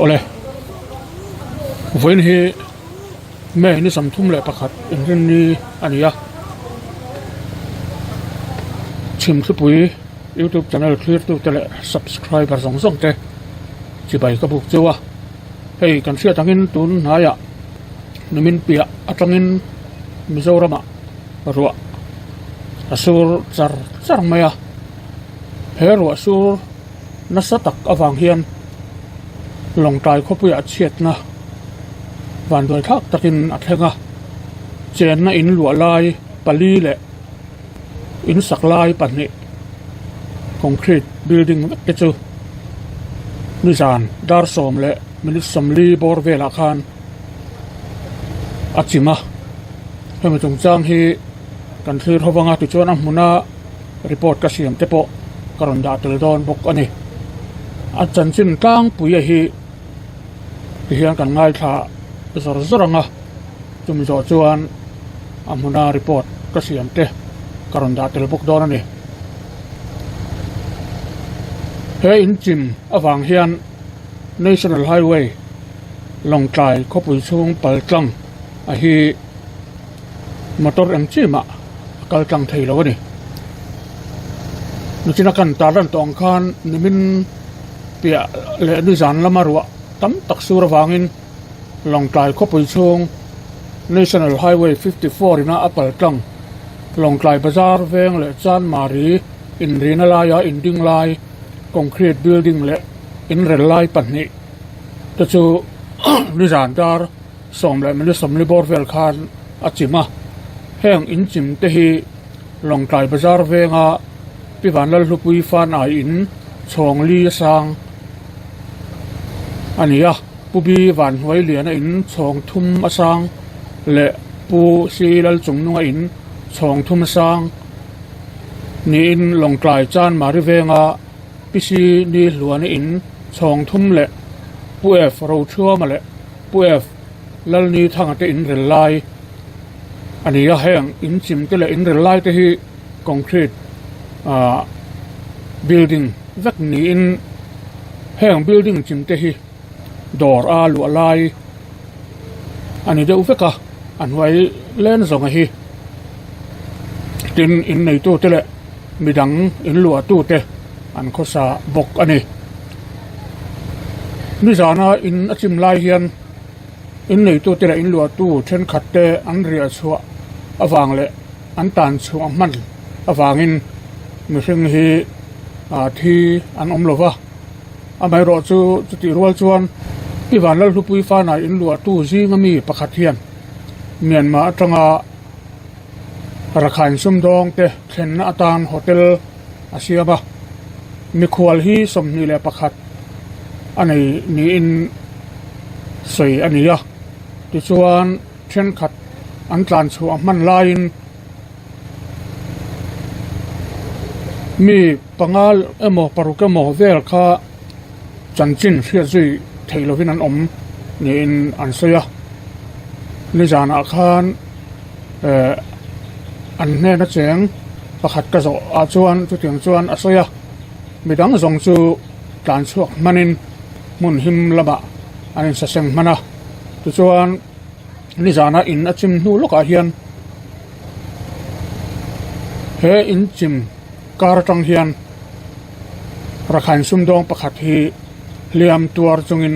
Awle, vawiin hi May ni 31 inrinni a ni a, Chhimthlipui YouTube channel thlirtute leh subscriber zawng zawng te chibai ka buk cheu a, hei kan hriat angin tun hnaiah nimin piah atangin Mizoramah ruah a sur char char mai a, he ruah sur nasa tak avang hian Lawngtlai khawpuiah chhiatna vanduai thlak takin a thleng a, chenna in luah lai pali leh in sak lai pahnih concrete building vek te chu nizan dar sawm leh minute sawmli bawr velah khan a chim a, hemi chungchang hi kan thlir ho vang a tichuan a hmuna report ka siam te pawh ka rawn dah tel dawn bawk a ni. A chanchin tlangpuia hi tihian kan ngaithla zawr zawr ang a, chumi zawh chuan a hmuna report ka siam te ka rawn dah tel bawk dawn a ni. He inchim avang hian National Highway Lawngtlai khawpui chhung pal tlang a hi motor eng chi mah a kal tlang thei lo a ni. Nichina kan tar lan tawh ang khan nimin piah leh nizan lama ruah tam tak sur avangin Lawngtlai khawpui chhung National Highway 54 ina a pal tlang Lawngtlai bazar veng leh Chanmari inrina laia inding lai concrete building leh inrel lai pahnih te chu nizan dar Sawm leh minute sawmli bawr vel khan a chim a, heng in chim te hi Lawngtlai bazar venga Pi Vanlalhlupui fan ai in chhawng li a sang a ni a, Pu Bi Vanhnuai Liana in chhawng thum a sang leh Pu Si Lalchungnunga in chhawng thum a sang niin Lawngtlai Chanmari venga Pi Si Ni Hluana in chhawng thum leh Pu F Roṭhuama leh Pu F. Lalni Thanga te inrel lai a ni a, heng in chim te leh inrel lai te hi concrete ah building vek niin heng building chim te hi dawr a luah lai a ni deuh vek a, a hnuai len zawnga hi tin in neitu te leh midang in luah tu te an khawsa bawk a ni. Nizana in a chim lai hian in neitute leh in luahtu thenkhat te an riah chhuah avang leh an tan chhuah hman avangin mihring hi ah thi an awm lo va, amaherawh chu chutih rual chuan Pi Vanlalhlupui Fanai in luahtu zinga mi pakhat hian Myanmar atanga Rakhain sumdawng te thlenna atan hotel a siam a, mikhual hi 21 a nei niin sawi a ni a, tichuan thenkhat an tlan chhuah hman laiin mi panga emaw paruk emaw vel kha chanchin hriat zui theih lovin an awm niin an sawi a, nizanah khan eh an hnena cheng pakhat ka zawh ah chuan chutiang chuan a sawi a, midang zawng chu tlan chhuak hmanin hmun him lamah an insaseng hman a, tichuan nizana in a chim hnu lawkah hian he in chim kar atang hian Rakhain sumdawng pakhat hi hliam tuar chungin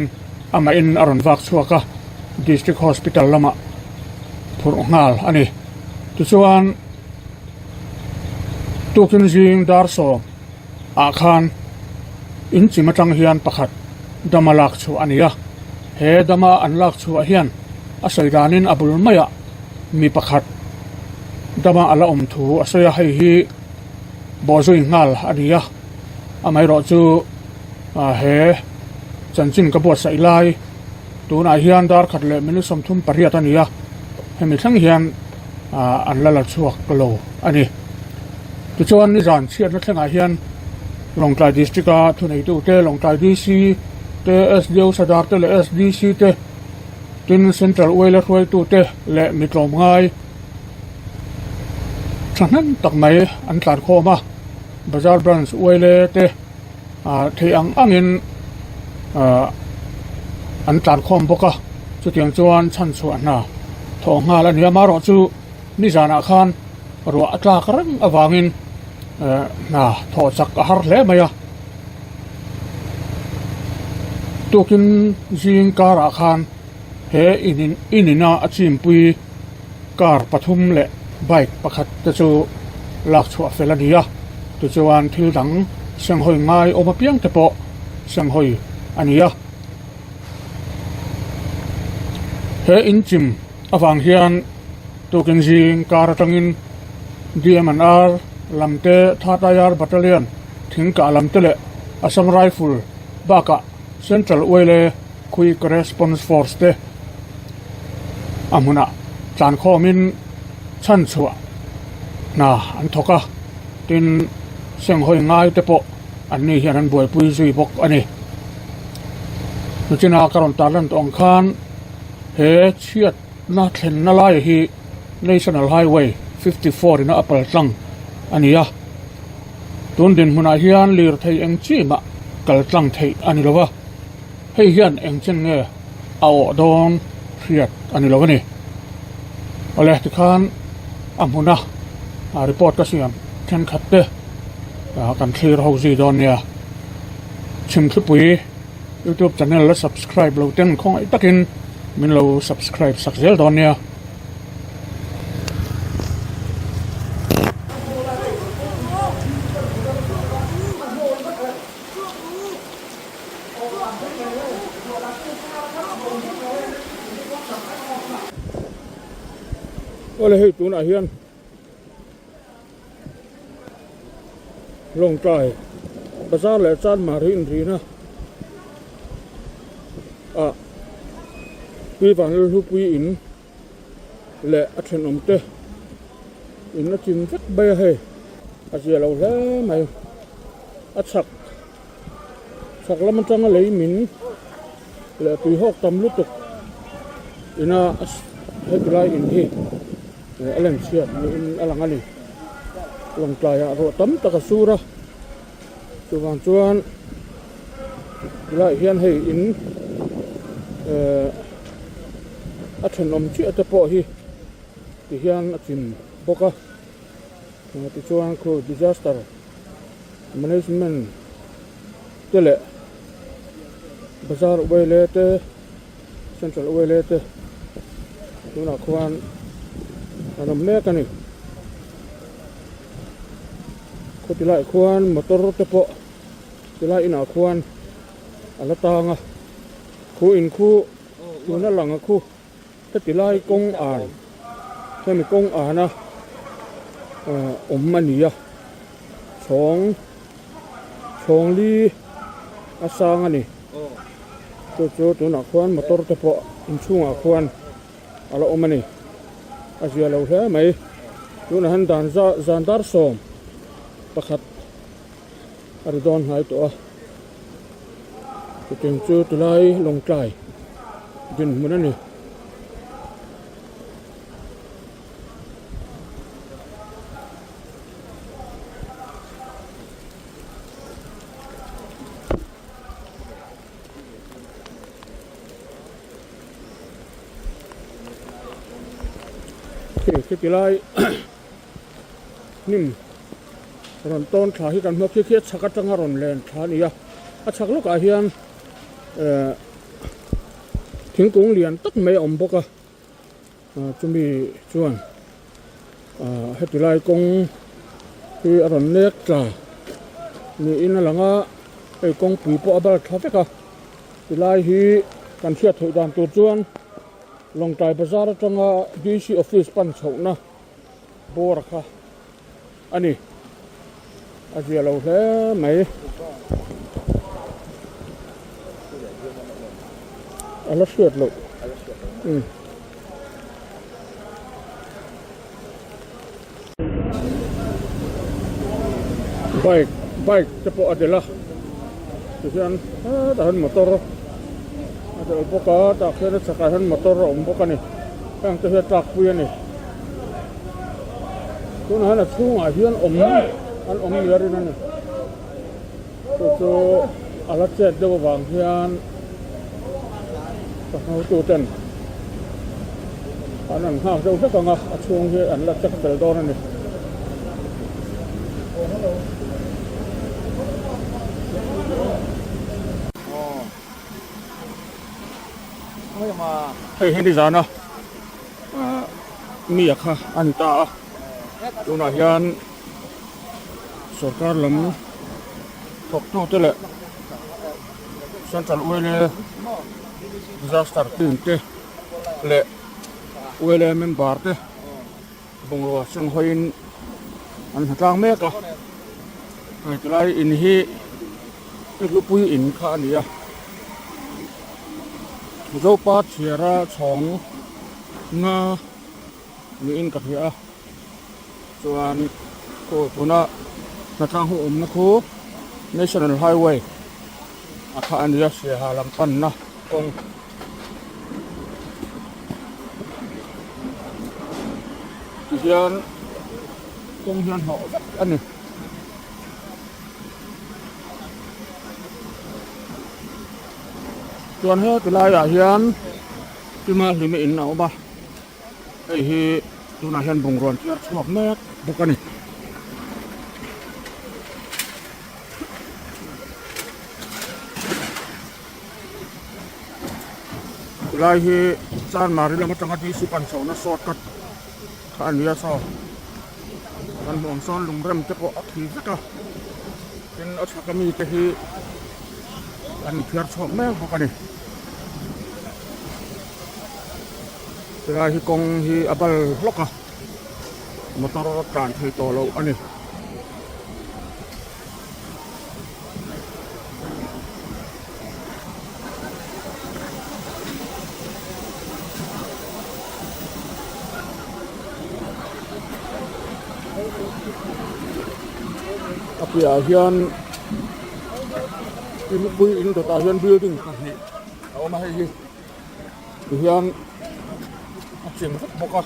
amah in a rawn vak chhuak a, District Hospital lamah phurh nghal a ni. Tichuan tukin zing dar sawm ah khan in chim atang hian pakhat dama lak chhuah a ni a, he dama an lak chhuah hian a sawi danin a bul maiah mi pakhat dama a la awm thu a sawi a, hei hi bawhzui nghal a ni a, amaherawh chu he chanchin ka buatsaih lai tunah hian dar khat leh minute 38 a ni a, hemi thleng hian an la la chhuak lo a ni. Tichuan nizan chhiatna thlengah hian Lawngtlai District a thuneitute Lawngtlai DC te, SDO Sadar te leh SDC te, tin Central Uaila hruaitute leh mi tlawmngai thahnem tak mai an tlan khawm a, Bazar Branch Uaile te theih ang angin. an tlan khawm bawk a, chutiang chuan chhanchhuah hna thawh nghal a ni a, amaherawhchu nizanah khan ruah a tlak reng avangin hna thawh chak a har hle mai a, tukin zing karah khan he inina a chimpui car pathum leh bike pakhat te chu lak chhuah fel a ni a, tichuan thil dang senghawi ngai awm apiang te pawh senghawi a ni a. He inchim avang hian tukin zing car atangin DMNR lam te, Third IR Battalion thingkah lam te leh Assam Rifle bakah Central Uaile Quick Response Force te a hmunah tlankhawmin chhanchhuah hna an thawk a, tin senghawi ngai te pawh an ni hian an buaipui zui bawk a ni. Nichina ka rawn tarlan tawh ang khan he chhiatna thlenna lai hi National Highway 54 ina a paltlang a ni a, tun dinhmunah hian lirthei eng chi mah kaltlang theih a ni lo va. Hei hian eng chen nge a awh dawn hriat a ni lo a ni. Awle tikhan a hmuna report ka siam thenkhat te kan thlir ho zui dawn nia. Chhimthlupui youtube channel la subscribe lo ten khawngaih takin min lo subscribe sak zel dawn nia. Awle hei tunah hian Lawngtlai bazar leh Chanmar hi inrina ah Tuivanlalhlupui in leh a thenawm te in a chim vek mai a hei a zia lo hle mai a chhak. Chhak lam atanga lei min leh tui hawk tam lutuk ina heti lai in hi a len chhiat niin a lang a ni. Lawngtlaiah ruah tam tak a sur a, chuvang chuan tilaiah hian hei in eh a thenawm chiah te pawh hi tihian a chim bawk a, tichuan khu disaster. Management te leh bazar uaile te central uaile te tunah khuan an awm mek a ni khawti laiah khuan motor te pawh tilai inah khuan a la tang a khu in khu tuna lang a khu heti lai kawng an hemi kawng an a awm a ni a chhawng chhawng li a sang a ni chu chu tunah khuan motor te pawh inchhungah khuan a la awm a ni a zia lo hle mai tunah hian dan zan dar sawm pakhat a ri dawn hnai tawh a chutiang chu tilai lawngtlai dinhmun a ni. Khi tilai hnim rawn tawn thla hi kan hmu a khi khi a chhak atanga rawn len thla a ni a a chhak lawkah hian eh thingkung lian tak mai a awm bawk a chumi chuan ah heti lai kawng hi a rawn nek tla niin a lang a hei kawngpui pawh a bal tha vek a tilai hi kan hriat theih dan tur chuan Lawngtlai bazar atanga D C office pan chhohna bawr kha a ni a zia lo hle mai a la hriat loh umm. Bike bike te pawh a del a tihian hetah hian motor a del bawk a tah khian a chhakah hian motor a awm bawk a ni heng te hi a tlakpui a ni tunah hian a chhungah hian awm an awm ni a rin a ni chu chu a la chet deuh avang hian. Ka hotuten an han nghak deuh hlek ang a, a chhung hi an la check fel dawn a ni. Hei hi nizana mi a kha a ni ta a, tunah hian sorkar lam thawktute leh Central Oil Disaster team te leh Oil member te bungrua seng hawiin an hna tlang mek a, hei tilai in hi hlupui in kha a ni a, Zopa chhiara chhawng nga niin ka hria a chuan khaw tuna hnatlang ho awmna khu National Highway a kha a nia Siaha lam panna kawng. Tihian kawng hian hnawh vek a ni. Chuan he tilaiah hian Tima hlima in a awm a. Hei hi tunah hian bungraw an thiar chhuak mek bawk a ni. Tilai hi Chanmari lam atanga DC pan chhohna shortcut kha a ni a saw kan hmuh ang sawn lungrem te pawh a thi vek a tin a chhak ami te hi an thiar chhuak mek bawk a ni. Helai hi kawng hi a bal hlawk a motor a tlan thei tawh loh a ni. A piahah hian mipui in dawtah hian building pahnih a awm a hei hi. Tihian a chim vek bawk a.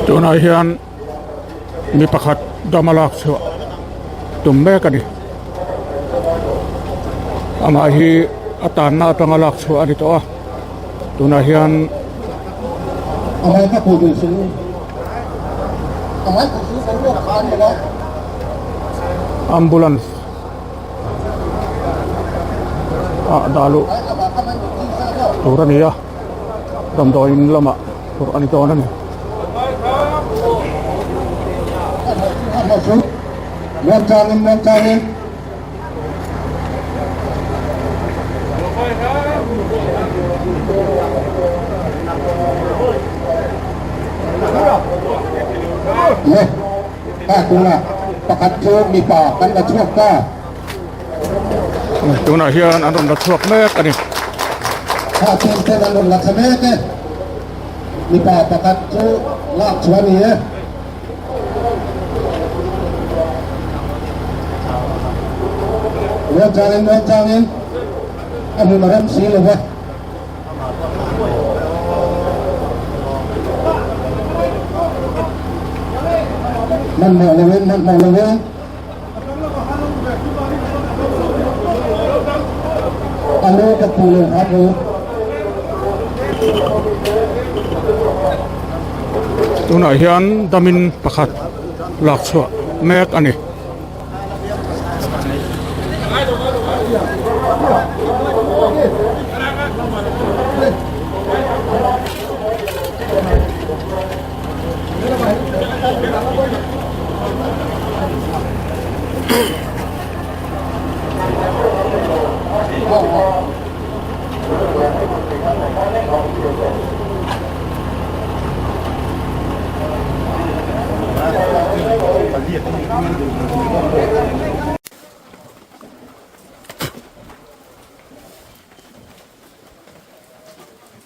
Tunah hian mi pakhat dam a lak chhuah tum mek a ni. Amah hi a tanna atanga lak chhuah a ni tawh a tunah hian ambulance ah dah luh tur a ni a damdawiin lamah phurh a ni dawn a ni. Tunah hian an rawn la chhuak mek a ni. Mipa pakhat chu lak chhuah a ni e. Muang changin muang changin a hmun a rem si lo va. Hmanhmawh lovin hmanhmawh lovin a lu ka phu lo hram u. Tunah hian damin pakhat lak chhuah mek a ni.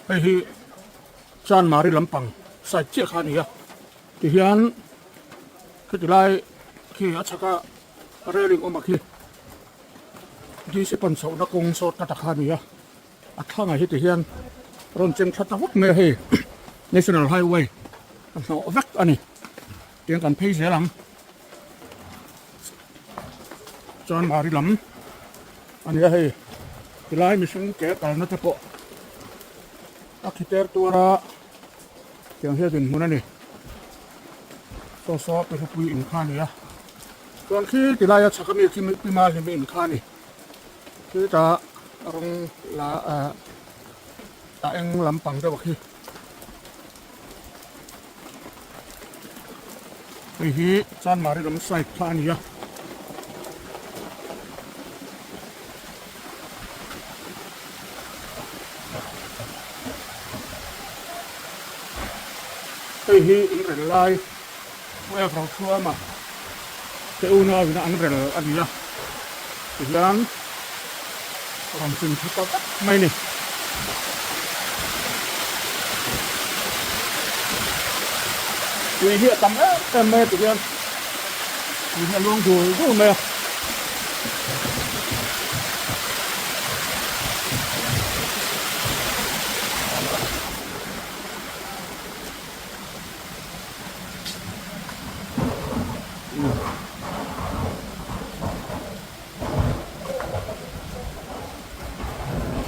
Hei hi Chanmari lampang side chiah kha a ni a, tihian khiti lai khi a chhak a railing awm a khi DC pan chhohna kawng sawt ka ta kha a ni a, a thlangah hi tihian rawn cheng thla ta vak mai a hei National Highway a hnawh vek a ni. Tiang kan phei zel ang. Chuan Mari lam a nia hei tilai mihring ke kalna te pawh a khiter tur a tiang hian dinhmun a ni. Saw saw Pihlupui in kha a ni a. Chuan khi tilai a chhak ami khi Pima hlim in kha a ni. Khitah rawng la ah a eng lampang deuh a khi. Hei hi Chanmari lam side kha a ni a. Hei hi in rel lai Wave Rothuama te unau in an rel a ni a. Tihian rawn chim tha ta vek mai a ni. Tui hi a tam em em mai a tihian tui hi a luang dul dul mai a.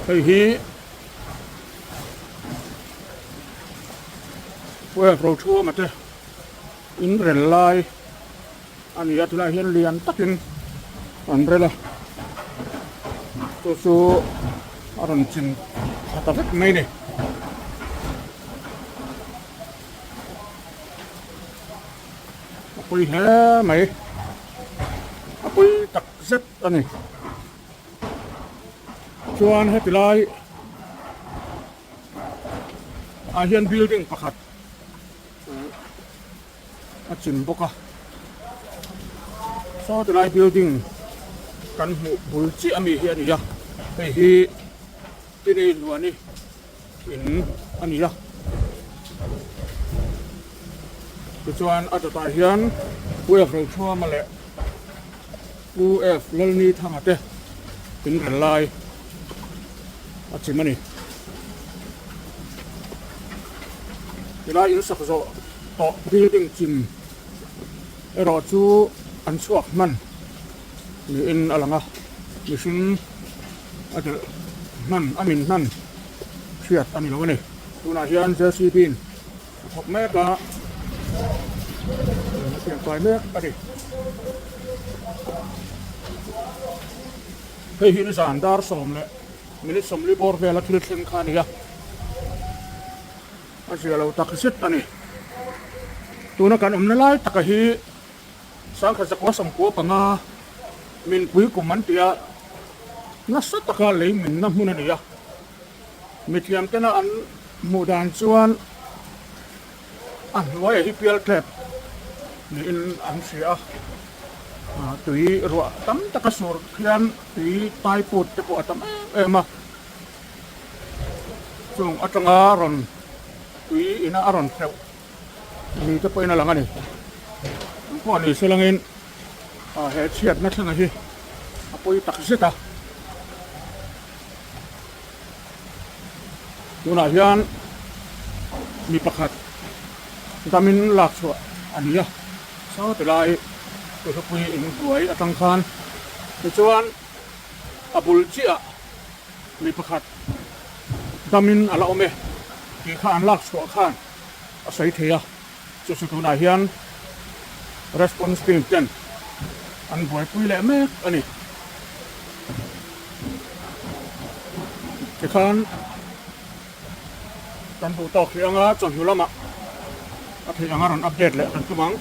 Hei hi Wave Rothuama te in rel lai a ni a tilai hian lian takin an rel a chu chu a rawn chin tha ta vek mai a ni. A pawi hle mai a pawi tak zet a ni chuan heti lai ah hian building pakhat a chim bawk a saw ti lai building kan hmuh bul chiah ami hi a ni a hei hi tini hnuani in a ni a tichuan a dawtah hian Pu F Rothuama leh Pu F Lalni Thanga te in rel lai a chim a ni. Tilai in sak zawh tawh building chim erawh chu an chhuak hman niin a lang a mihring a delh hman a min hman hriat a ni lo a ni. Tunah hian JCB in a thawk mek a, a pian kai mek a ni. Hei hi nizan dar sawm leh minute sawmli bawr vela thil thleng kha a ni a, a zia lo tak zet a ni. Tuna kan awmna lai taka hi Sangkhat zakua sawmkua panga minpui kum an ti a, nasa taka lei minna hmun a ni a. Mithiam tena an hmuh dan chuan a hnuaiah hi pial tlep niin an hria a, tui ruah tam taka sur khian tui tai put te pawh a tam em em a, chung atanga rawn tui ina a rawn hreuh ni te pawhin a lang a ni. An pawh ni se langin he chhiatna thlengah hi a pawi tak zet a. Tunah hian mi pakhat damin lak chhuah a ni a, saw ti lai Tuhlupui in hnuai atang khan tichuan a bul chiah mi pakhat damin a la awm e tih kha an lak chhuah khan a sawi thei a, chu chu tunah hian response team ten an buaipui leh mek a ni. Tikhan kan duh tawk hrih anga chawhnu lamah a theih anga rawn update leh kan tum ang.